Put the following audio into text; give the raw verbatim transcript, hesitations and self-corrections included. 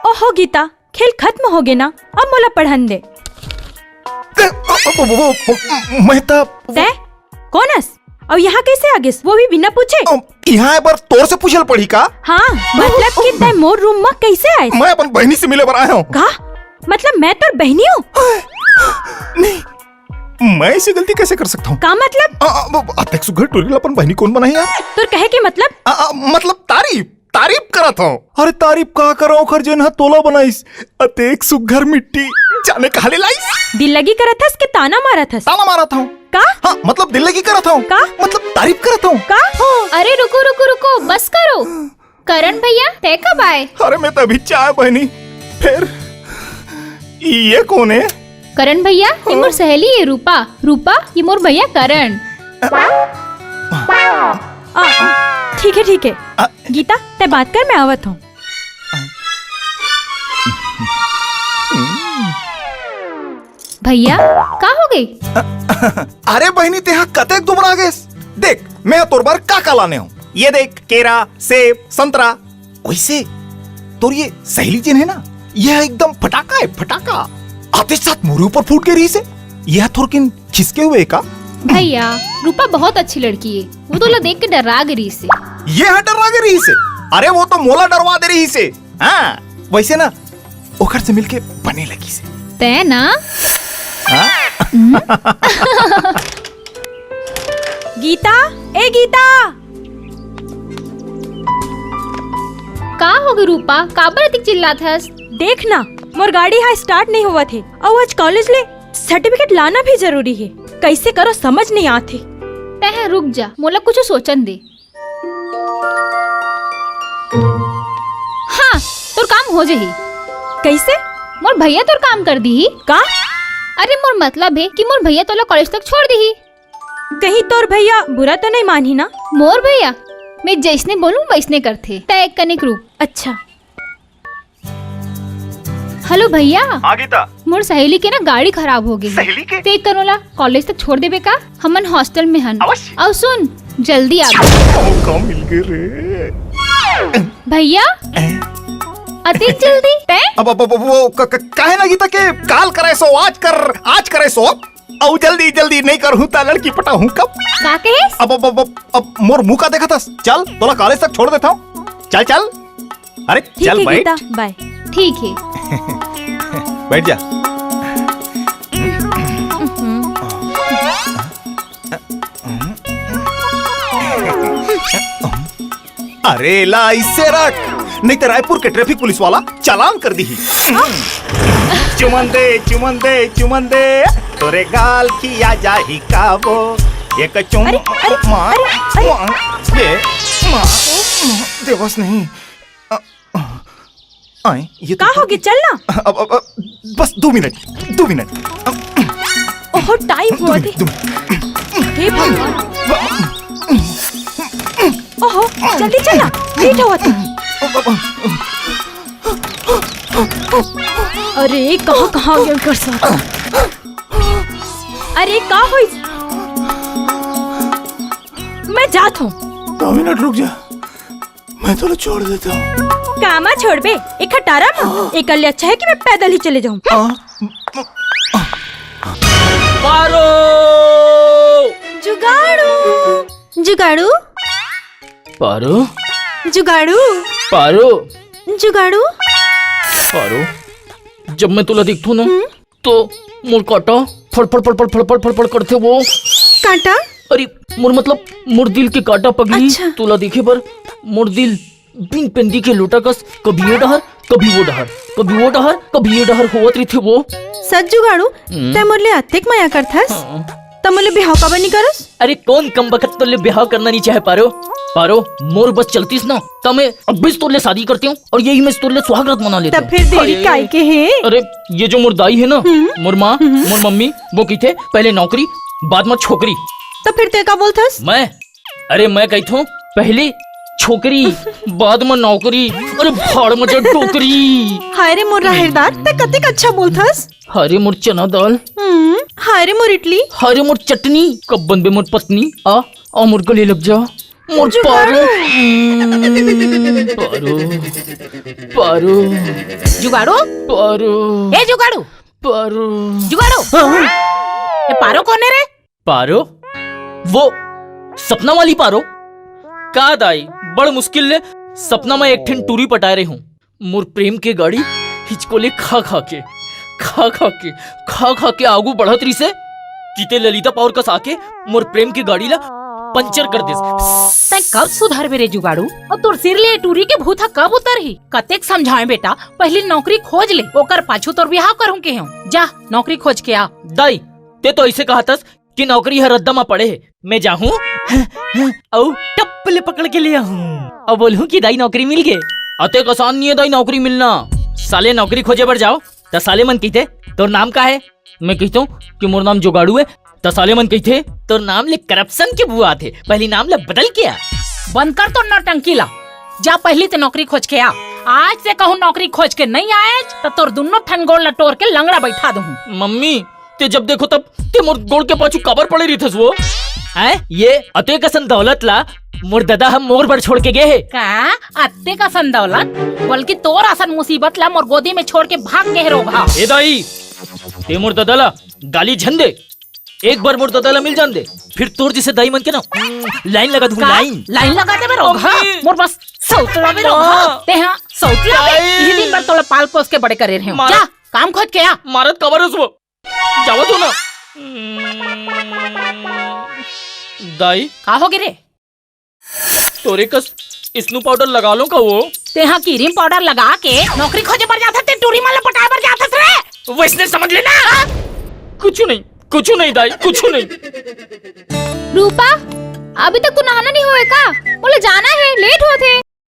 ओहो गीता, खेल खत्म होगे ना, अब मोला पढ़न दे। ए, ओ, ओ, ओ, ओ, ओ, मैं त तैं कोन अस? अउ यहाँ कैसे आ गेस, वो भी बिना पूछे? अम, यहाँ आए बर तोर से पूछल पड़ी का? हाँ, मतलब कि तैं मोर रूम में कैसे आए? मैं अपन बहनी से मिले बर आए हूँ। का? मतलब मैं तोर बहनी हूँ? नहीं, मैं ऐसी गलती कैसे कर सकता हूँ? का मतलब? आ, आ, ब-, अतेक सुघर टुरी ला अपन बहनी कोन बनाही यार? तोर कहे के मतलब? आ, आ, मतलब तारीफ, तारीफ करत हूँ। अरे तारीफ का करो, ओखर जेन ह तोला बनाइस। अतेक सुघर मिट्टी, जाने कहाँ ले लाइस? दिल लगी करत हस के ताना मारत हस? ताना मारत हूँ। का? हाँ, मतलब दिल लगी करत हूँ। का? मतलब तारीफ करत हूँ। का? अरे रुको, रुको, रुको, बस करो। करण भैया, तै कब आए? अरे मैं तभी चाय बहनी। फिर ये कौन है? करण भैया, ये मोर सहेली है रूपा। रूपा, ये मोर भैया करण। आ, ठीक है, ठीक है। आ, गीता, तै बात कर, मैं आवत हूँ। भैया, का हो गई? अरे बहिनी, तेहा कतेक दुबरा गेस। देख, मैं तोर बर का का लाने हूँ। ये देख, केरा, सेब, संतरा। वैसे तोर ये सहेली जेन है ना, यह एकदम फटाका है, फटाका। आते साथ मोरे ऊपर फूट के रही से। यह थोरकिन खिसके हुए का? भैया, रूपा बहुत अच्छी लड़की है, वो तोला देख के डरा गे रही से। ये हा डरा गे रही से? अरे वो तो मोला डरवा दे रही से। हाँ, वैसे ना ओखर से मिलके बने लगी से। तै ना? हाँ? गीता, ए गीता। का होगे रूपा, काबर अतिक चिल्लात हस? देख ना, मोर गाड़ी हा start नहीं होवत हे, अउ आज college ले certificate लाना भी जरूरी हे। कैसे करो समझ नहीं आत हे। तै रुक जा, मोला कुछ सोचन दे। हाँ, तोर काम हो जही। कैसे? मोर भैया तोर काम कर दीही। का? अरे मोर मतलब हे कि मोर भैया तोला college तक छोड़ दीही। कहीं तोर भैया बुरा तो नहीं मानही ना? मोर भैया, मैं जैसने बोलूं वैसने करथे। तै एक कनिक रुक। अच्छा। हेलो भैया। हाँ गीता। मोर सहेली के ना गाड़ी खराब हो गई। सहेली के? ते कनोला college तक छोड़ देबे का? हमन hostel में हन। अवश्य। अउ सुन, जल्दी आ। मौका मिल गए रे। भैया, अतिक जल्दी तै? अब, अब, अब वो क-, क-, काहे ना गीता के काल करे सो, आज कर, आज करे सो। अउ जल्दी, जल्दी नहीं करहूँ ता लड़की पटाहूँ कब? का कहे? अब, अब, अब, अब, अब मोर मुँह का देखत हस? चल, तोला college तक छोड़ देता हूँ। चल, चल। अरे, ठीक चल है बैठ। गीता, bye। ठीक है। बैठ जा। अरे ला, इसे रख, नहीं तो रायपुर के traffic पुलिस वाला चालान कर दीही। चुमन दे, चुमन दे, चुमन दे, तोरे गाल खिया जाही काबो। एक चुम-, अरे, अरे, मार, अरे, अरे। मार, ये, मार, मार, देवस नहीं। अ, अ, आए, ये तो का हो गया? चल ना। अब, अब, अब, बस दो मिनट, दो मिनट। ओहो, time दो होवत मिनट, हे। दो मिनट। हे भगवान। ओहो, जल्दी चल ना, late होवत हे। अरे, कहाँ, कहाँ गेल कर साथ? अरे, का होइस? मैं जात हूँ। दो मिनट रुक जा। मैं तोला छोड़ देता हूँ। कामा छोड़बे? एक हटारा मा? एकर ले अच्छा है कि मैं पैदल ही चले जाऊँ। आ, पारो! जुगाड़ू! जुगाड़ू! पारो? जुगाड़ू! पारो! जुगाड़ू! पारो, जब मैं तोला देखथूं ना, हम्म? तो मोर कांटा फड़फड़, फड़फड़, फड़फड़, फड़फड़ करथे वो। कांटा? अरे, मोर मतलब, मोर दिल के कांटा पगली। अच्छा। तोला देखे बर मोर दिल बिन पेंदी के लोटा कस कभी ये डहर, कभी वो डहर, कभी वो डहर, कभी ये डहर होवत रहिथे वो। सच जुगाड़ू, हम्म। तै मोर ले अतेक मया करथस? हाँ। त मोर ले बिहाव काबर नी करस? अरे, कोन कम बखत तोर ले बिहाव करना नी चाहे पारो? पारो, मोर बस चलतीस ना, त मैं अब्बे से तोर ले शादी करती हूँ और यही में से तोर ले सुहाग रात मना लेती हूँ। तब फिर देरी अरे, काय के हे? अरे, ये जो मोर दाई है ना, हम्म। मोर माँ, हम्म। मोर मम्मी, वो कहिथे, "पहले नौकरी, बाद में छोकरी।" त फिर तै का बोलथस? मैं? अरे, मैं कहिथूँ, "पहले छोकरी, बाद म नौकरी। अरे भाड़ म जा डोकरी। हाय रे मोर राहेरदार, तैं कतेक अच्छा बोलथस। हाय रे मोर चना दाल। हम्म, हाय रे मोर इडली। हाय रे मोर चटनी। कब बनबे मोर पत्नी? आ, आ मोर गले लग जा। मोर जुगाड़ू। पारो। हम्म, पारो। पारो। जुगाड़ू? पारो। ए जुगाड़ू? पारो। जुगाड़ू? हाँ। ए पारो कोन हे रे? पारो? वो सपना वाली पारो? का दाई, बड़ मुश्किल ले सपना म एक ठिन टूरी पटाए रहे हूँ। मोर प्रेम के गाड़ी हिचकोले खा खा के, खा खा के, खा खा के आगू बढ़त रहिसे, किते ललिता पावर कस आके मोर प्रेम के गाड़ी ला पंचर कर देस। तैं कब सुधरबे रे जुगाड़ू? अउ तोर सिर ले ए टूरी के भूत ह कब उतरही? कतेक समझाएं बेटा, पहिली नौकरी खोज ले, ओकर पाछू तोर बिहाव करहूं केहेंव। जा, नौकरी खोज के आ। दाई, तैं तो अइसे कहतस कि नौकरी ह रद्दा म पड़े हे, मैं जाहूं अउ टप्प ले पकड़ के ले आहूं अउ बोलहूं कि दाई नौकरी मिल गे। अतेक आसान नइ हे दाई नौकरी मिलना। साले नौकरी खोजे बर जाओ त साले मन कहिथे, "तोर नाम का हे?" मैं कहिथंव कि "मोर नाम जुगाड़ू हे।" त साले मन कहिथे, "तोर नाम ले करप्शन के बुआ आथे, पहिली नाम ले बदल के आ।" बंद कर तोर नौटंकी ला, जा पहिली तैं नौकरी खोज के आ। आज तैं कहूं नौकरी खोज के नइ आएच त तोर दुन्नो ठन गोड़ ला टोर के लंगड़ा बइठा दूहूं। मम्मी, तैं जब देखो तब तैं मोर गोड़ के पाछू काबर पड़े रहिथस वो? हैं? ये अतेक असन दौलत ला मोर ददा ह मोर बर छोड़ के गे हे। का? अतेक असन दौलत? बल्कि तोर असन मुसीबत ला मोर गोदी में छोड़ के भाग गे हे रोगहा। ए दाई, तैं मोर ददा ला गाली झन दे। एक बार मोर ददा ला मिल जान दे, फिर तोर जइसे दाई मन के ना, लाइन लगा दूं, का? लाइन। लाइन लगा देबे रोगहा? अम्मी। मोर बस सौतला बे रोगहा। माँ। तैं हा सौतला बे। दाई। इही दिन बर तोला पाल पोस के बड़े करे रहे हंव। माँ। जा, काम खोज के आ। मारत काबर हस वो? जावत हंव ना। दाई। का हो गे रे? तोरे कस स्नो पाउडर लगा लंव का वो? तैं हा क्रीम पाउडर लगा के नौकरी खोजे बर जाथस, तैं टूरी मन ला पटाए बर जाथस रे। वइसने समझ लेना। कुछू नहीं, कुछू नहीं दाई, कुछू नहीं। रूपा, अभी तक तोर नहाना नइ होए का? मोला जाना हे, लेट होत हे।